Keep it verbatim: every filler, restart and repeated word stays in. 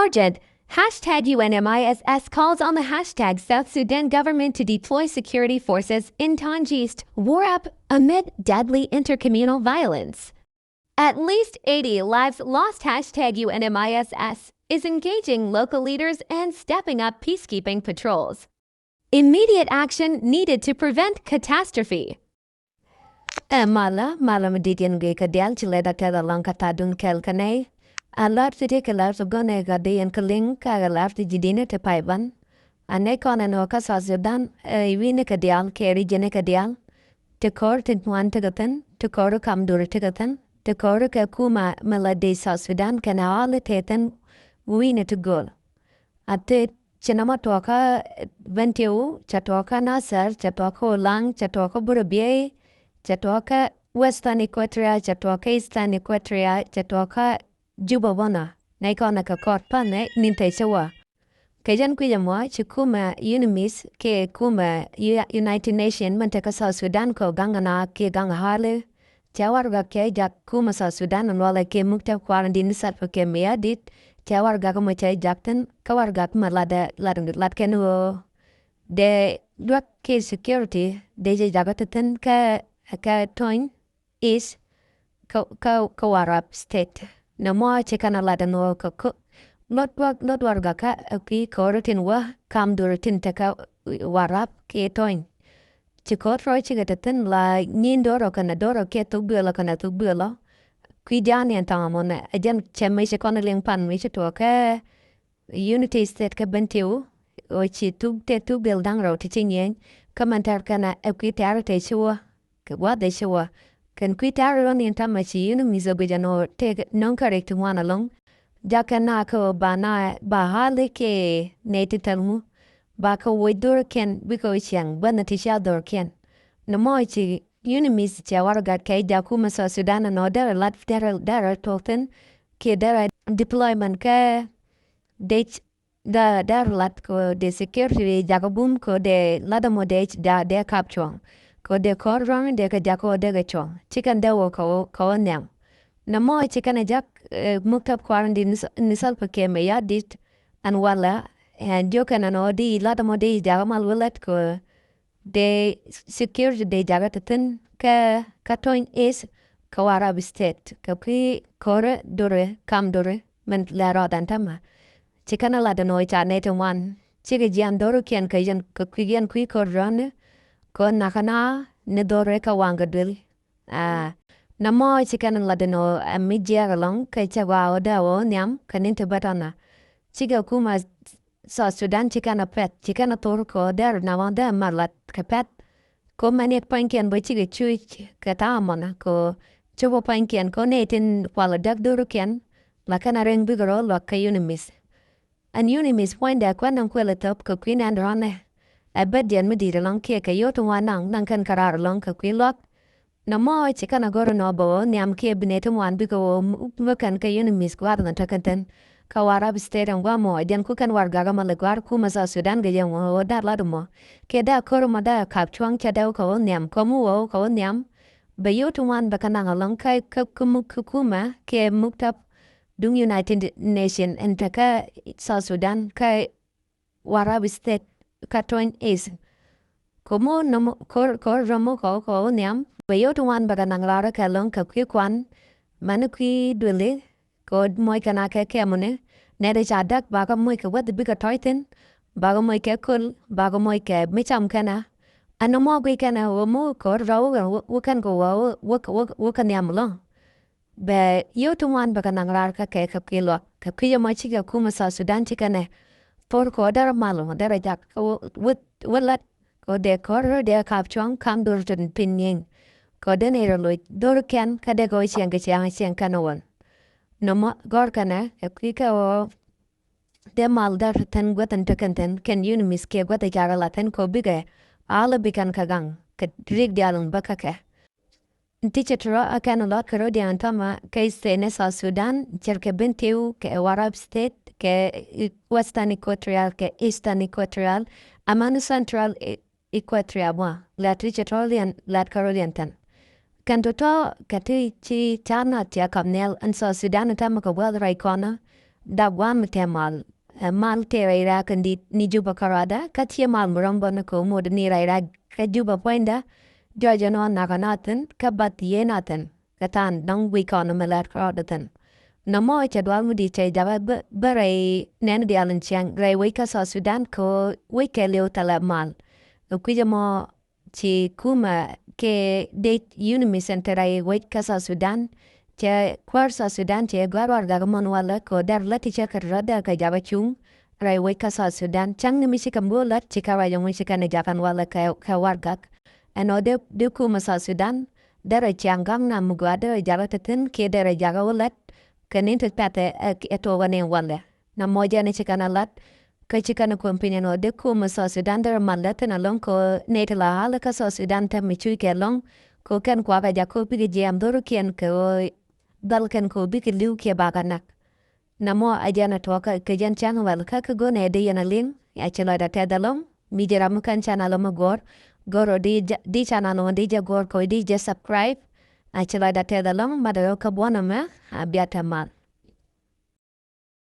Urgent. Hashtag U N M I S S calls on the hashtag South Sudan government to deploy security forces in Tonj East, Warrap, amid deadly intercommunal violence. At least eighty lives lost. Hashtag U N M I S S is engaging local leaders and stepping up peacekeeping patrols. Immediate action needed to prevent catastrophe. Ɛ malä, malä mi di̱t yɛn gui kɛ diaal ci lɛ dak tɛth alɔŋ kä tha̱a̱ŋ duŋ kɛl kä nɛy. A lar ti ti kɛ lar ti gɔnɛ kä di yɛn kä liŋ kä lar ti ji̱ di̱n ti pay ban. A nɛy kɔn ɛn ɣöö kä South Sudan, ɛ wi̱i̱ni kɛ diaal kɛ ri ji̱ni kɛ diaal. Ti kɔr ti ŋuan ti kɛ thi̱n, ti kɔr kam dur ti kɛ thi̱n, ti kɔr kɛ kumɛ mi la di South Sudan kɛnɛ ɣɔl ti thi̱n wi̱i̱ni ti gööl. A ti ci nɔmɔ tuɔkä Bentiu, ca tuɔkä Nasir, ca tuɔkä Ulaŋ, ca tuɔkä Burabie, ca tuɔkä Western Equatoria, ca tuɔkä Eastern Equatoria, ca tuɔkä Juba bänɔ. Nɛy kɔn kɛ kɔr pan nɛ nin te ci wä. Kɛ jɛn kui̱c ɛmɔ ci kumɛ UNMISS kɛ kumɛ U- United Nation min te kä South Sudan kɛ gaŋ na kɛ gaŋ ɣali. Cɛ warɛgak cɛ jak kumɛ South Sudan in walɛ kɛ muk te kua̱r in di̱t ni Salva Kiir Mayardit. Cɛ warɛgak mɔ cɛ jak thi̱n kä warɛgak mɔ lat lat lat kɛn ɣöö dee duäk kɛ security dee jɛ jak kä te thi̱n kä kä Tonj East kä kä kä Warrap State. Nɔmɔ ci kɛn lat in ɣöö kä kä lot duäk lot warɛgak kä ɛ kui̱ kɔr tin wä kam dur tin te kä Warrap kɛ Tonj. Ci ko̱r rɔy cikɛ te thi̱n la nyin do̱r ɔ kɛnɛ do̱r ɔ kiɛ thuk duël ɔ kɛnɛ thuk duël ɔ. Kui̱ diaal ni ɛn tha̱a̱ŋ ɛmɔ nɛ ɛ jɛn cɛ mëë ci kɔn liŋ pan mëë ci tuɔɔkɛ Unity State kä Bentiu. Ɣöö ci thuk te thuk duël da̱ŋ rɛw ti ci nyieny. Kä mɛn tɛr kɛnɛ ɛ kui̱ tɛ̈r te ci wä kɛ gua̱th ɛ ci wä. Kɛn kui̱ tɛ̈r rɔ ni ɛn tha̱a̱ŋ mɛ ci UNMISS ɛ guic ɛn ɣöö tëëk nɔŋ kɛ rɛy ti ŋuan ɛlɔ̱ŋ. Jakä na kɛ ɣöö ba na ba ɣali kɛ nɛy ti thil ŋu. Ba kɛ woc dhorkiɛn bikɛ wä ciaŋ bänɛ ti cia dhorkiɛn. Nɔmɔ ci UNMISS cɛ warɛgak kɛ jak kumɛ South Sudan ɛnɔ derɛ lat derɛ derɛ tuɔk thi̱n kiɛ derɛ deployment kä dec derɛ lat kɛ dee security dee jakä bum kɛ dee lat ɛmɔ dee dee kap cuɔ̱ŋ kɛ dee kɔr ruaŋ dee kɛ jak kɛ dee kɛ cuɔ̱ŋ ci kɛn dee wä kɛ wä kɛ wä nhiam. Nɔmɔ ci kɛn ɛ jak muktab kua̱r in di̱t ni Salva Kiir Mayardit ɛn walɛ ɛn jiök kɛn ɛn ɣöö di lat ɛmɔ di jakä mal wä lät kɛ dee security dee jakä te thi̱n kä kä Tonj East kä Warrap State kɛ kui̱ ko̱rä dorɛ kam dorɛ min lɛ rɔɔdan tämɛ. Ci kɛn ɛ lat ɛn ɣöö ca nɛy ti ŋuan cikɛ jiɛn dhorkiɛn kɛ yɛn kɛ kui̱ yɛn kui̱ ko̱r rɔ̱ni kɛ ɣöö nakä na ni dhorɛ kɛ waŋ kɛ duël. Aa, nɔmɔ ci kɛn lat ɛn ɣöö ɛ mi jiɛɛk ɛlɔ̱ŋ kɛ cɛ gɔaa ɣöö dee ɣöö nhiam kɛ ni̱n ti bä tɔnä. Cikɛ kumɛ South Sudan ci kɛn ɛ pɛth ci kɛn ɛ thor kɛ ɣöö dee ri nɔmɔ dee mat lat kɛ pɛth. Kɛ ɣöö mɛn yɛ pua̱nykiɛn bä cikɛ cuc kɛ tha̱a̱ŋ ɛmɔnä kɛ ɣöö cupä pua̱nykiɛn kɛ ɣöö nɛy tin kualɛ däk dhorkiɛn la kɛn ɛ rɛŋ bikɛ rɔ luäk kɛ UNMISS. Ɛn UNMISS puɔ̱nydɛ kuɛn ɛn kuël ɛ thöp kɛ kui̱ nɛn rɔ̱nɛ. Ɛ bädiɛn mi di̱i̱t ɛlɔ̱ŋ kiɛ kɛ yio̱w ti ŋuan naŋ naŋ kɛn kɛ raar ɛlɔ̱ŋ kɛ kui̱ luäk. Nɔmɔ ci kɛn a go̱r ɛnɔ bɛ ɣöö nhiam kiɛ bi nɛy ti ŋuan bikɛ ɣöö mi kɛn kɛ UNMISS gua̱a̱th ɛn tekɛn thi̱n. Kä Warrap State ɛn gua̱a̱mɔ ɛ jɛn ku kɛn warɛgak ɛmɔ lɛ gua̱a̱r kumɛ South Sudan kɛ jɛ ŋuɔ ɣöö da̱r lat ɛmɔ. Kiɛ da̱r ko̱r ɛmɔ da̱r kap cuɔ̱ŋ cɛ dee wä kɛ ɣöö nhiam kɔm wä wä kɛ ɣöö nhiam. Bɛ yio̱w ti ŋuan bɛ kɛ naŋ ɛlɔ̱ŋ kä kä kä muk kä kumɛ kiɛ muktab duŋ United Nation ɛn te kä South Sudan kä Warrap State kä Tonj East. Ko̱ mo̱o̱ nɔmɔ ko̱r ko̱r rɔmɔ kɔ kɔ nhiam bɛ yio̱w ti ŋuan bɛ kɛ naŋ raar kɛ ɛlɔ̱ŋ kɛ kui̱ kuan mɛn kui̱ duëli. Kɛ ɣöö moc kɛn a kɛ kɛmuni nɛy ti ca däk bakɛ moc kɛ wäth bikɛ tɔ̱c thi̱n. Bakɛ moc kɛ köl bakɛ moc kɛ mi cam kɛn ɛ. Ɛn nɔmɔ guic kɛn ɛ ɣöö mo̱o̱ kɛ ɣöö rɔw wä kɛn kɛ wä wä wä kɛ nhiam ɛlɔ̱ŋ. Bɛ yio̱w ti ŋuan bɛ kɛ naŋ raar kä kɛ kɛ kui̱ luak kɛ kui̱ ɛmɔ cikɛ kumɛ South Sudan cikɛ nɛ. Por kɛ ɣöö derɛ mal ɣöö derɛ jak kä wä wä wä lat kɛ ɣöö dee kɔr rɔ dee kap cuɔ̱ŋ kam dor tin pin nyieny. Kɛ ɣöö dee nɛy rɔ loc dor kɛn kä dee kɛ ɣöö ciɛŋ kɛ ciaŋ ciɛŋ kɛn ɣöö nɔmɔ gɔ̱r kɛnɛ kɛ kui̱ kɛ ɣöö dee mal däär ti thi̱n guäth in tekɛn thi̱n kɛn UNMISS kiɛ guäth i̱ carɛ la thi̱n kɛ ɣöö bikɛ. Alɛ bi kɛn kɛ gaŋ kɛ rik diaal in bä kä kɛ. Ti cɛ ti rɔ a kɛn lɔt kɛ rɔ diaal in tɔmɔ kɛ state ni South Sudan cɛr kɛ Bentiu kɛ Warrap State kɛ Western Equatoria kɛ Eastern Equatoria. Amäni Central Equatoria bua lat ti cɛ tɔ liɛn lat kɛ rɔ liɛn thi̱n. Kɛn tɔ̱tɔ̱ kɛ ti ci car na tiak kap nhial ɛn South Sudan in täämɛ kɛ gua̱th ruac kɔnä. dak guam mi te mal. Ɛ mal te rɛy rak kɛ dit ni Juba kärɔadä, kä thiee mal mi rɔm bä ni kɛ mot ni rɛy rak kɛ Juba puɔ̱nydä. Jɔɔc ɛn ɣän nak ɛn a thi̱n, kä bath yen a thi̱n. Kɛ tha̱a̱ŋ dɔ̱ŋ wi̱i̱ kɔn mi lät kärɔadä thi̱n. Nɔmɔ cɛ dual mi dit cɛ jakä bä, bä rɛy nɛn diaal in ciaŋ, rɛy wec kä South Sudan kɛ wec kɛ liw thilɛ mal. Kɛ kui̱c ɛmɔ ci kumɛ kɛ dec UNMISS center rɛy wec kä South Sudan. Cɛ kuäär South Sudan cɛ gɔ̱a̱r warɛgak mɔn walɛ kɛ dɛr lät ti cɛ kɛ rɔ̱dɛ kɛ jakä cuŋ rɛy wec kä South Sudan. Cäŋ ni mi ci kɛ mbo̱o̱ lät ci kɛ ruac ɛŋu ci kɛn jakä walɛ kɛ, kɛ warɛgak. Ɛn ɔ dee, dee kumɛ South Sudan derɛ ciaŋ ga̱ŋ na mi gɔaa derɛ jakä te thi̱n kiɛ derɛ jakä wä lät. Kɛ ni ti pɛth ɛ, ɛ, ɛ tuɔɔk ɛn walɛ. Nɔmɔ jɛn ci kɛn a lat, kä ci kɛn a kuɔn piny ɛn ɣöö dee kumɛ South Sudan derɛ mal lät thi̱n ɛlɔ̱ŋ kɛ ɣöö nɛy ti la ɣa̱l kä South Sudan te mi cuc kɛ ɛlɔ̱ŋ, kɛ ɣöö kɛn kuakä jakä bikɛ jiɛɛm dhɔrikiɛn kɛ ɣöö dhɔlkɛn kɛ ɣöö bikɛ li̱w kiɛ bakɛ näk. Nɔmɔ a jɛn a tuɔɔkä kɛ jɛn cäŋ wal kä kɛ go̱n ɛ dee yɛn a liŋ, a ci lɔcdä tɛth ɛlɔ̱ŋ, mi ji̱ ram mi kɛn channel ɛmɔ go̱o̱r, go̱o̱r ɣöö di jɛ, di channel ɛmɔ di jɛ go̱o̱r kɛ ɣöö di jɛ subscribe, a ci lɔcdä tɛth ɛlɔ̱ŋ, mat ɛ ɣöö kä buɔ̱n ɛmɛ, a bia te mal.